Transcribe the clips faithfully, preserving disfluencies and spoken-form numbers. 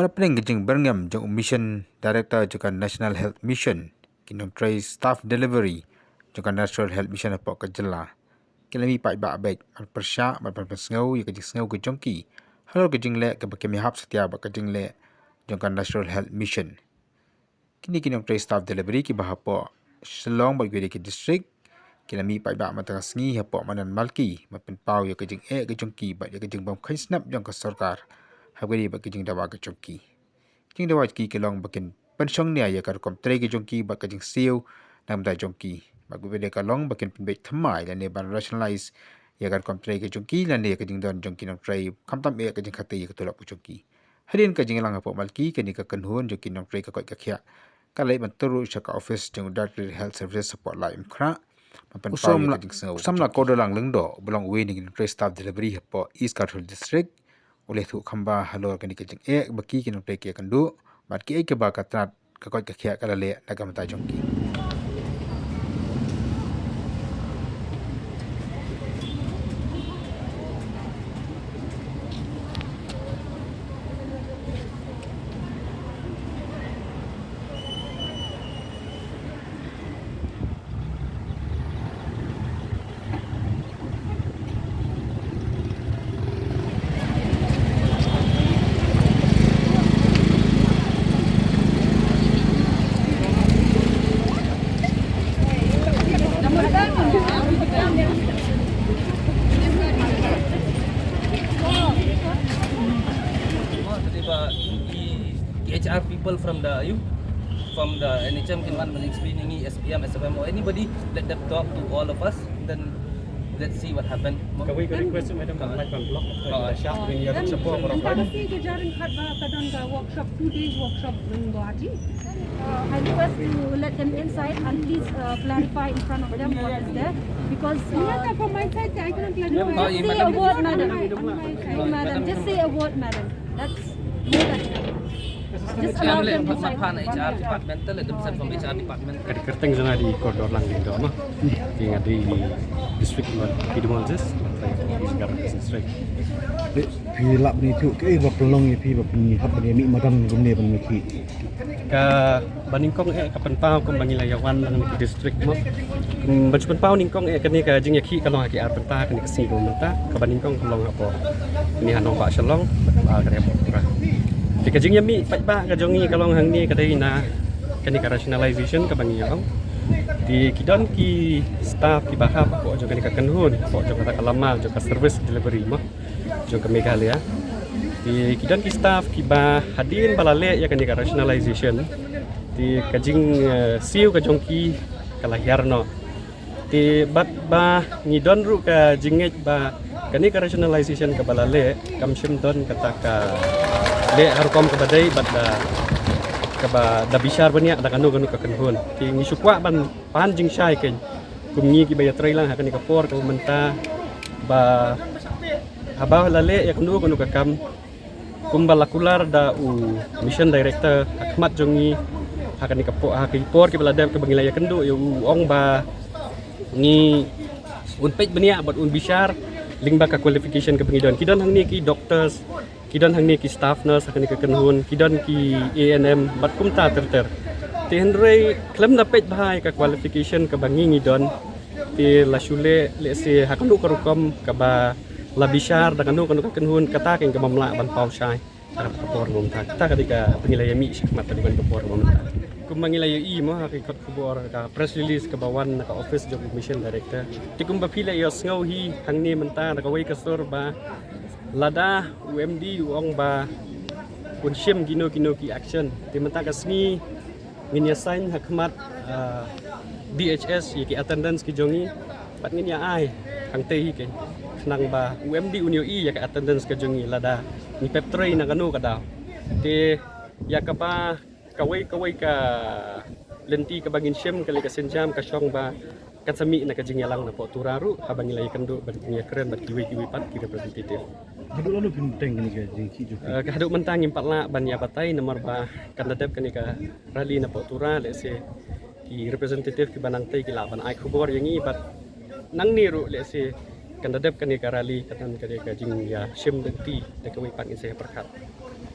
Hapdeng ka jingbyrngem jong u Mission Director jong ka National Health Mission, ki nongtrei staff delivery jong ka National Health Mission hapoh ka jylla ki la mih paidbah beit ban pyrshah bad ban pynsngew ïa ka jingsngew ka jong ki halor ka jingleh kaba kim ïahap satia bad ka jingleh jong ka National Health Mission. Kine ki nongtrei staff delivery kiba hapoh Shillong bad kiwei de ki district ki la mih paidbah mynta ka sngi hapoh Madan Malki ban pynpaw ïa ka jingeh ka jong ki bad ïa ka jingbym kheiñ snap jong ka sorkar ha kane bad ka jingdawa ka jong ki. Jingdawa ki ka long ba kin pynshong nia ïa ka rukom trei ka jong ki bad ka jingsiew na ka bynta jong ki. Bad kaba dei ka long ba kin pynbeit thymmai lane ban rationalize ïa ka rukom trei ka jong ki lane ïa ka jingdon jong ki nongtrei khamtam eh ka jingkhatei ïa ka tulop ka jong ki. Hadien ka jingïalang hapoh Malki, kane ka kynhun jong ki nongtrei ka koit ka khiah ka la leit ban tur sha ka office jong u Director Health Services hapoh Laitumkhrah ban pynpaw ïa ka jingsngew. U Samla Kordorlang Lyngdoh uba long uwei na ki nongtrei staff delivery hapoh East Khasi Hills District u la ïathuh kham bha halor kane ka jingeh ba ki ki nongtrei ki ïakynduh bad kiei kaba ka tnat ka koit ka khiah ka la leh na ka bynta jong ki. H R people from the, you, from the N H M kin wan ban explain ïa ngi, S P M, S F M or anybody, let them talk to all of us, then let's see what happened. Ka wei ka request, madam, ka like ban block, ka sharp ring ïa ka support. Ka si ka jaring khat ba ka don ka workshop, two days workshop in Guwahati. Uh, I request to let them inside and please, uh, clarify in front of them what is there, because, uh, yeah, from my side, I cannot clarify. Just say a word, madam. Madam, just say a word, madam. That's more than enough. Just allow them to sign. H R department, let them send from H R department. Ka dei kyrteng jong nga dei Kordorlang Lyngdoh, ma. Nga dei district epidemiologist, district. Phi lah ban ïathuh kaei ba pynlong ïa phi ba phin hap ban ïa mih madan kumne ban ïakhih? Kaba nyngkong eh ka pynpaw kumba ngi la ïa wan na kane ka district, mo. Kumba shu pynpaw nyngkong eh kane ka jingïakhih ka long ha ki ar bynta kane ka sngi kumba mynta. Kaba nyngkong ka long hapoh kane ha nongbah Shillong, kaba ar ka dei hapoh Tura. Te ka jingïamih paidbah ka jong ngi ka long hangne ka dei na kane ka rationalization kaba ngi ïa ong. Te ki don ki staff kiba hap hapoh jong kane ka kynhun, hapoh jong kata ka lama jong ka service delivery, mo, jong ka Meghalaya. Te ki don ki staff kiba hadien ba la leh ïa kane ka rationalization, te ka jing, eh, siew ka jong ki ka la hiar noh. Te bad ba ngi don ruh ka jingngeit ba kane ka rationalization kaba la leh kam shym don kata ka leh ha rukom kaba dei bad da kaba da bishar bniah da kano kano ka kynhun. Te ngi shu kwah ban pan jingshai kein kum ngi kiba ïatrei lang ha kane ka por kaba mynta ba haba la leh ïa kano kano ka kam kumba la kular da u mission director ha khmat jong ngi ha kane ka por, ha ki por kiba la dep kaba ngi la ïakynduh ïa u, u ong ba ngi un peit bniah bad un bishar lyngba ka qualification kaba ngi don. Ki don hangne ki doctors, ki don hangne ki staff nurse ha kane ka kynhun, ki don ki A N M bad kumta ter ter. Te hynrei khlem da peit bha ïa ka qualification kaba ngi ngi don, te la shu leh lehse ha kano ka rukom kaba la bishar da kano kano ka kynhun, kata kein kaba ym lah ban paw shai ha kata ka por ba mynta. Kata ka dei kaba ngi la ïamih shakhmat ha kane ka por ba mynta. Kumba ngi la ïohi mo ha ki kot khubor, ka press release kaba wan na ka office jong u mission director. Te kumba phi la ïohsngew hi hangne mynta na kawei ka sur ba lada u M D u ong ba un shim kino kino ki action, te mynta ka sngi ngin ïa sign ha khmat, ah, D H S ïa ki attendance ki jong ngi bad ngin ïa ai hangtei hi kein khnang ba u M D un ïohi ïa ka attendance ka jong ngi lada ngi pep trei na kano ka daw. Te ïa kaba kawei kawei ka lynti kaba ngin shim, ka lei ka sienjam ka shong ba kan sa mih na ka jingïalang napoh Tura ruh haba ngi la ïakynduh bad ngi ïakren bad kiwei kiwei pat ki representative. Haduh lano phin bteng kane ka jingïakhih jong phi? Eh, ka haduh mynta ngim pat lah ban ïa batai namar ba kan da dep kane ka rally napoh Tura, lehse ki representative kiba nangtei ki lah ban ai khubor ïa ngi bad nangne ruh lehse kan da dep kane ka rally, kan don kane ka jingïashim lynti da kawei pat, ngin sa ïa pyrkhat.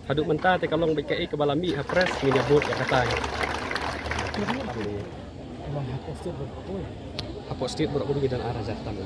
Haduh mynta te ka long bad kaei kaba la mih ha press, ngin ïa bud ïa kata. Hapoh state baroh kawei ngi don ar hajar tam.